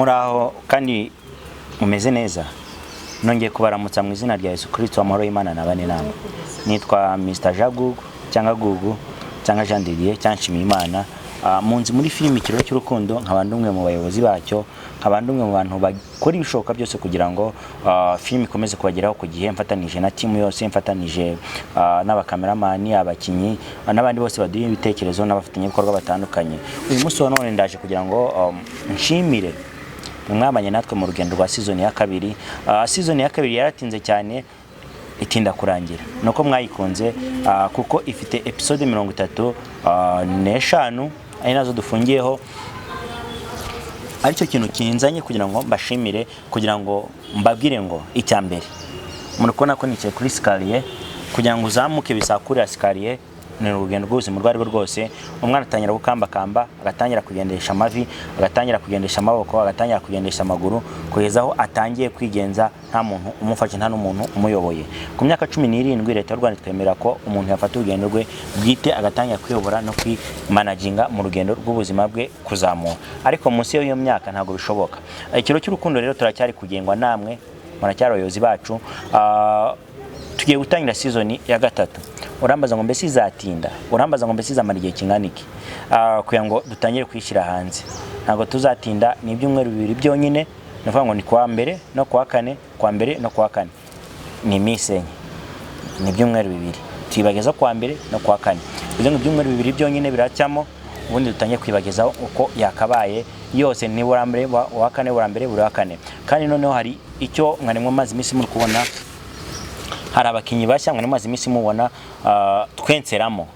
Muraho kandi mumeze neza. Nongeye kubaramutsa mu izina rya Yesu Kristo. Amahoro y'Imana nabane namwe. Nitwa Mr Jagugu cyangwa Gugu cyangwa Jean de Dieu cyangwa Nshimiyimana. Munzi muri filimi Ikiraro cy'Urukundo, nkaba ndi umwe mu bayobozi bacyo, nkaba ndi umwe mu bantu bakora ibishoboka byose kugira ngo filimi ikomeze kubageraho ku gihe, mfatanije na timu yose, mfatanije n'abakameramani, abakinnyi n'abandi bose baduha ibitekerezo n'abafatanyabikorwa batandukanye. Uyu munsi wa none ndaje kugira ngo nshimire mwabanye natwe mu rugendo rwa season ya kabiri. Season ya kabiri yaratinze cyane, itinda kurangira nuko mwayikunze, kuko ifite episode 35 ari nazo dufungiyeho. Aricyo kintu kinzanye kugira ngo mbashimire, kugira ngo mbabwire ngo icya mbere, muri kubona ko nicaye kuri escalier. Kugira ngo uzamuke bisakurira escalier, ni urugendo rw'ubuzima urwo ari rwo rwose. Umwana atangira gukambakamba, agatangira kugendesha amavi, agatangira kugendesha amaboko, agatangira kugendesha amaguru, kugeza aho atangiye kwigenza nta muntu umufashe, nta n'umuntu umuyoboye. Ku myaka 17, Leta y'u Rwanda itwemerera ko umuntu yafata urugendo rwe bwite, agatangira kwiyobora no kwimanaginga mu rugendo rw'ubuzima bwe kuzamura, ariko munsi y'iyo myaka ntabwo bishoboka. Ikiro cy'Urukundo rero turacyari kugengwa namwe, muracyari abayobozi bacu. Tugiye gutangira season ya gatatu. Urambaza ngo mbese izatinda? Urambaza ngo mbese izamara igihe kingana iki kugira ngo dutangire kuyishyira hanze? Ntabwo tuzatinda, ni ibyumweru 2 byonyine. Ni ukuvuga ngo ni kuwa mbere no kuwa kane, kuwa mbere no kuwa kane, ni iminsi 4, ni ibyumweru 2. Tuyibageza kuwa mbere no kuwa kane, bivuze ngo ibyumweru 2 byonyine biracyamo, ubundi dutangiye kwibagezaho uko yakabaye yose. Ni buri mbere wa kane, buri mbere, buri wa kane. Kandi noneho hari icyo mwari mumaze iminsi muri kubona: hari abakinnyi bashya mwari mumaze iminsi mubona twenseramo.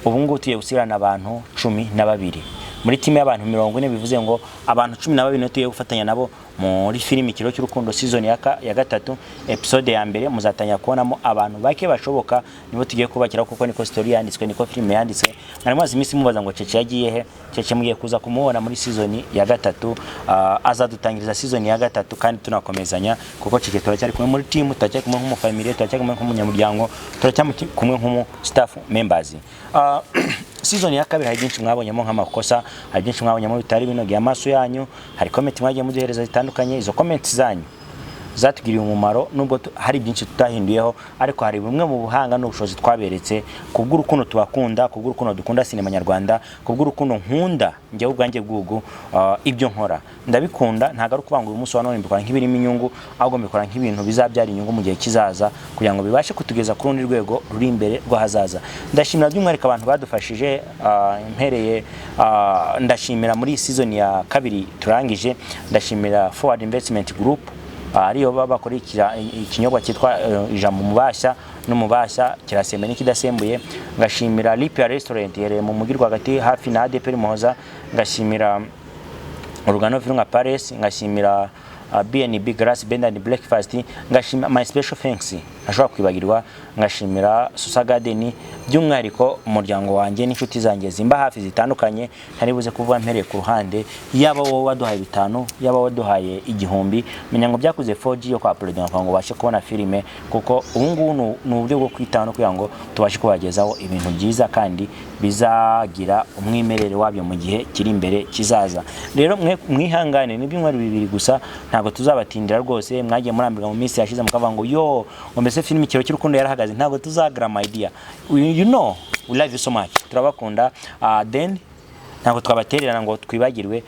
Ubu ngubu tugiye gusigarana abantu 12 muri timu y'abantu 40. Bivuze ngo abantu 12 niyo tugiye gufatanya nabo muri filimi Ikiro cy'Urukundo season ya gatatu, episode ya mbere. Muzatangira kubonamo abantu bake bashoboka, nibo tugiye kubakira, kuko niko story yanditswe, niko filime yanditswe. Mwari mumaze iminsi mubaza ngo Cece yagiye he? Cece mugiye kuza kumubona muri season ya gatatu. Azadutangiriza season ya gatatu kandi tunakomezanya, kuko Cece turacyari kumwe muri team, turacyari kumwe nk'umufamiliye, turacyari kumwe nk'umunyamuryango, turacyari kumwe nk'umu staff members. Season ya kabiri hari byinshi mwabonyemo nk'amakosa, hari byinshi mwabonyemo bitari binogeye amaso yanyu, hari comment mwagiye muduhereza zitandukanye. Izo comment zanyu zatugiriye umumaro, nubwo hari byinshi tutahinduyeho, ariko hari bumwe mu buhanga n'ubushobozi twaberetse kubw'urukundo tubakunda, kubw'urukundo dukunda sinema nyarwanda, kubw'urukundo nkunda njyewe ubwanjye bwugu. Ibyo nkora ndabikunda. Ntabwo ari ukuvuga ngo uyu munsi wa none mbikora nk'ibirimo inyungu, ahubwo mbikora nk'ibintu bizabyara inyungu mu gihe kizaza, kugira ngo bibashe kutugeza ku rundi rwego ruri imbere rw'ahazaza. Ndashimira by'umwihariko abantu badufashije. Mpereye ndashimira muri season ya kabiri turangije, ndashimira Forward Investment Group, ariyo baba bakora ikinyobwa cyitwa Ijambo Umubashya n'Umubashya, kirasembuye n'ikidasembuye. Ngashimira Lipia Restaurant iherereye mu mujyi rwagati hafi na ADEPR Muhoza. Ngashimira Urugano Virunga Palace. Ngashimira B&B Glass Bed and Breakfast. Ngashimira my special thanks ntashobora kwibagirwa, ngashimira Susa Garden, by'umwihariko umuryango wanjye n'inshuti zanjye zimba hafi zitandukanye ntari buze kuvuga mpereye ku ruhande. Yaba wowe waduhaye 5, yaba waduhaye 1000, menya ngo byakuze 4G yo kwa uploading kugira ngo ubashe kubona filime, kuko ubu ngubu ni uburyo bwo kwitaho no kugira ngo tubashe kubagezaho ibintu byiza kandi bizagira umwimerere wabyo mu gihe kiri imbere kizaza. Rero mwe mwihangane, ni ibyumweru 2 gusa, ntabwo tuzabatindira rwose. Mwagiye murambirwa mu minsi yashize, mukavuga ngo yo, ngo mbese filime Ikiro cy'Urukundo yarahagaze? Ntabwo tuzagira, my dear. You know we love you so much, turabakunda. Then ntabwo twabatererana ngo twibagirwe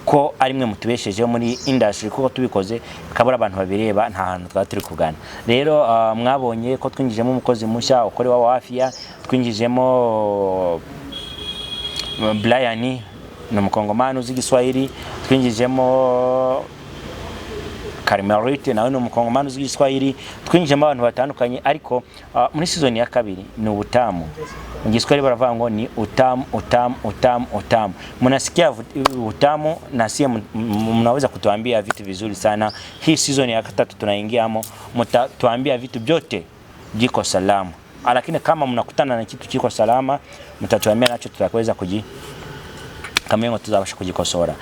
ko ari mwe mutubeshejeho muri industry, kuko tubikoze bikabura abantu babireba, nta hantu twaba turi kugana. Rero mwabonye ko twinjijemo umukozi mushya ukora iwawa hafiya, twinjijemo Brian, ni umukongomani uzi Igiswahili, twinjijemo Carmelite, nawe ni umukongomani uzi Igiswahili, twinjijemo abantu batandukanye. Ariko muri season ya kabiri ni ubutamu. Mu Giswahili baravuga ngo ni utamu, utamu, utamu, utamu. Mnasikia utamu na sie mnaweza kutuambia vitu vizuri sana. Hii season ya tatu tunaingiamo, mtatuambia vitu vyote jiko salama, lakini kama mnakutana na kitu kiko salama, mtatuambia nacho, tutaweza kuji kamwe ngo tuzabasha kugikosora.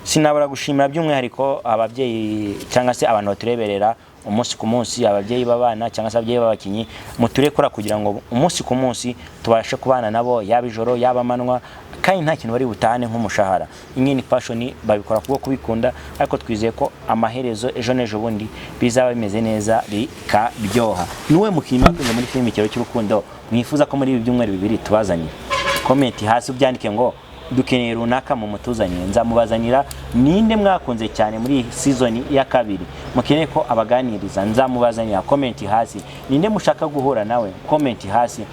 Sinabura gushimira by'umwihariko ababyeyi cyangwa se abantu batureberera. Umunsi ku munsi, ababyeyi b'abana cyangwa se ababyeyi b'abakinnyi, muturekura kugira ngo umunsi ku munsi tubashe kubana nabo, yaba ijoro yaba amanywa, kandi nta kintu bari butahane nk'umushahara. Imwe ni passion, babikora kubwo kubikunda, ariko twizeye ko amaherezo ejo n'ejo bundi bizaba bimeze neza bikaryoha. Niwe mukinnyi mwakunze muri filime Ikiraro cy'Urukundo mwifuza ko muri ibi byumweru 2 tubazanira? Comment hasi ubyandike ngo dukeneye runaka mu mutuzanire, nzamubazanira. Ninde mwakunze cyane muri season ya kabiri mukeneye ko abaganiriza? Nzamubazanira. Comment hasi. Ninde mushaka guhura nawe? Comment hasi.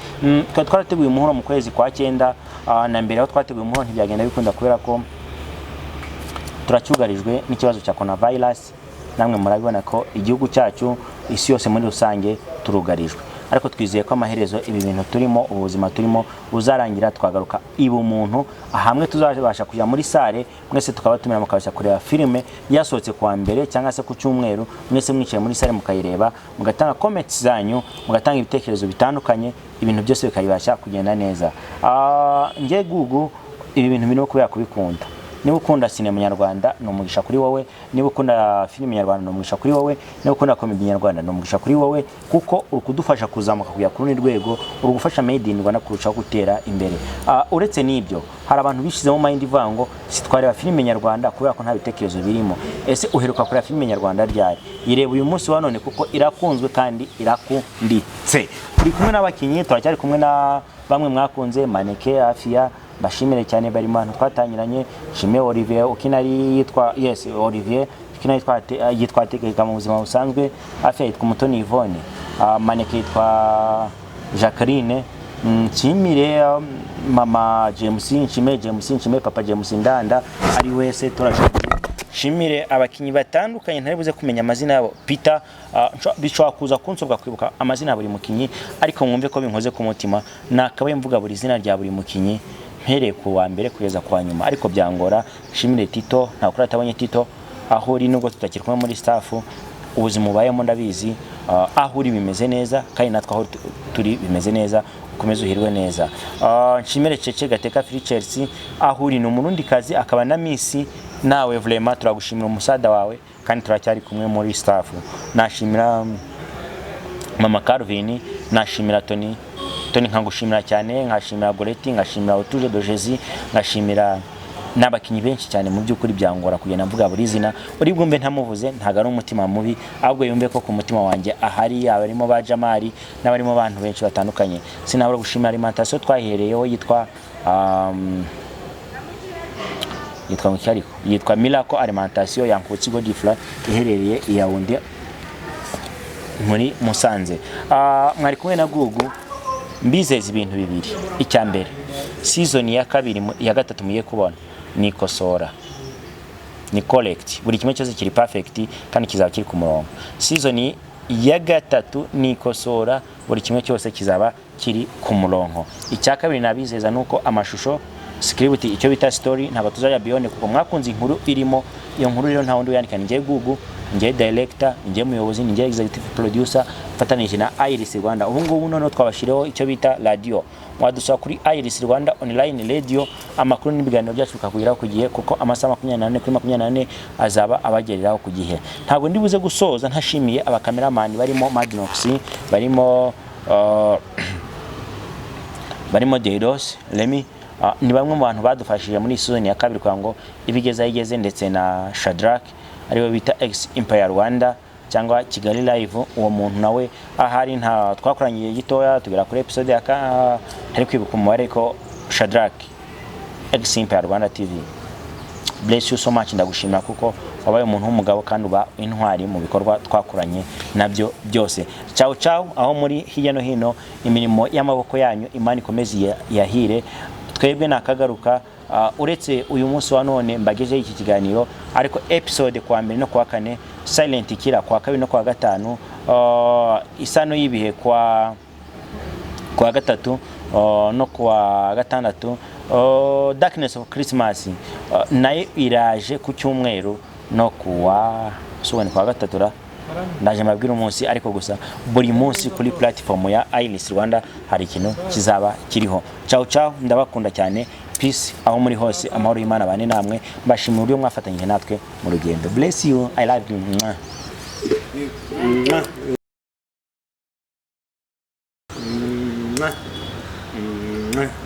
Twari twarateguye umuhuro mu kwezi kwa cyenda, na mbere aho twateguye umuhuro ntibyagenda bikunda kubera ko turacyugarijwe n'ikibazo cya coronavirus. Namwe murabibona ko igihugu cyacu, isi yose muri rusange, turugarijwe, ariko twizeye ko amaherezo ibi bintu turimo, ubuzima turimo buzarangira, twagaruka ibumuntu hamwe, tuzabasha kujya muri salle mwese tukabatumira, mukabasha kureba filime yasohotse kuwa mbere cyangwa se ku cyumweru, mwese mwicaye muri salle mukayireba, mugatanga comments zanyu, mugatanga ibitekerezo bitandukanye, ibintu byose bikabasha kugenda neza. Njye Gugu, ibi bintu birimo kubera kubikunda. Niba ukunda sinema nyarwanda, ni umugisha kuri wowe. Niba ukunda filime nyarwanda, ni umugisha kuri wowe. Niba ukunda comedy nyarwanda, ni umugisha kuri wowe, kuko uri kudufasha kuzamuka kujya ku rundi rwego, uri gufasha Made in Rwanda kurushaho gutera imbere. Uretse n'ibyo, hari abantu bishyizemo mind ivuga ngo sitwareba filime nyarwanda kubera ko nta bitekerezo birimo. Ese uheruka kureba filime nyarwanda ryari? Ireba uyu munsi wa none, kuko irakunzwe kandi irakunditse. Turi kumwe n'abakinnyi, turacyari kumwe na bamwe mwakunze, Maneke, Afia, bashimire cyane, bari mu bantu twatangiranye. Shime Olivier ukina ari yitwa, yes, Olivier ukina yitwa Tegeka mu buzima busanzwe. Afia yitwa Umutoni Yvonne, Maneke yitwa Jacqueline. Nshimire mama James, nshime James, nshime papa James Ndanda ari wese turashimire. Nshimire abakinnyi batandukanye ntari buze kumenya amazina yabo. Peter, bishobora kuza kunsobwa kwibuka amazina ya buri mukinnyi, ariko mwumve ko binkoze ku mutima. Nakabaye mvuga buri zina rya buri mukinnyi mpereye ku wa mbere kugeza ku wa nyuma, ariko byangora. Nshimire Tito, nta kuri atabonye. Tito, aho uri, nubwo tutakiri kumwe muri staff, ubuzima ubayemo ndabizi, aho uri bimeze neza, kandi natwe aho turi bimeze neza. Ukomeze uhirwe neza. Nshimire Cece Gateka Free Chelsea, aho uri, ni Umurundikazi akaba na Miss. Nawe vraiment turagushimira umusada wawe, kandi turacyari kumwe muri staff. Nashimira mama Calvin, nashimira Tony. Tony, nkagushimira cyane, nkashimira Goreti, nkashimira Utuje de Jésus, nkashimira n'abakinnyi benshi cyane. Mu by'ukuri byangora kugenda mvuga buri zina. Uri bwumve ntamuvuze, ntabwo ari umutima mubi, ahubwo yumve ko ku mutima wanjye ahari, abarimo ba Jamari n'abarimo abantu benshi batandukanye. Sinabura gushimira alimentation twahereyeho yitwa ngo iki ariko? Yitwa Miracle Alimentation ya Nkutsi Godifra, iherereye i Yaounde muri Musanze. Mwari kumwe na Gugu. Mbizeza ibintu bibiri. Icya mbere, season ya kabiri ya gatatu mugiye kubona ni ikosora, ni correct, buri kimwe cyose kiri perfect kandi kizaba kiri ku murongo. Season ya gatatu ni ikosora, buri kimwe cyose kizaba kiri ku murongo. Icya kabiri nabizeza nuko amashusho, script, icyo bita story, ntabwo tuzajya beyond, kuko mwakunze inkuru irimo. Iyo nkuru rero nta wundi uyandika, ni njye Gugu, njye director, njye muyobozi, ni njye executive producer, mfatanije na Iris Rwanda. Ubu ngubu noneho twabashyiriyeho icyo bita radio. Mwadusaba kuri Iris Rwanda online radio, amakuru n'ibiganiro byacu bikakugeraho ku gihe, kuko amasaha 24/24 azaba abagereraho ku gihe. Ntabwo ndi buze gusoza ntashimiye abakameramani barimo Madnox, barimo Deiros Remy, ni bamwe mu bantu badufashije muri season ya kabiri kugira ngo ibigeze aho igeze, ndetse na Shadrack ariwe bita Ex Empire Rwanda cyangwa Kigali Live. Uwo muntu nawe ahari, nta twakoranye igihe gitoya, tugera kuri episode ya ka ntari kwibuka umubare, ariko Shadrack Ex Empire Rwanda TV, bless you so much. Ndagushimira kuko wabaye umuntu w'umugabo kandi uba intwari mu bikorwa twakoranye nabyo byose. Ciao ciao aho muri hirya no hino. Imirimo y'amaboko yanyu Imana ikomeze yahire. Twebwe nakagaruka. Uretse uyu munsi wa none mbagejeho iki kiganiro, ariko episode kuwa mbere no kuwa kane, Silent Killer kuwa kabiri no kuwa gatanu, Isano y'ibihe kuwa gatatu no kuwa gatandatu, Darkness of Christmas nayo iraje ku cyumweru no kuwa so ni kuwa gatatu ra ndaje mbabwira umunsi. Ariko gusa buri munsi kuri platform ya Iris Rwanda hari ikintu kizaba kiriho. Ciao ciao, ndabakunda cyane. Peace aho muri hose, amahoro y'Imana bane namwe. Mbashimira uburyo mwafatanyije natwe mu rugendo. Bless you, I love you. Mwah. Mwah. Mwah. Mwah.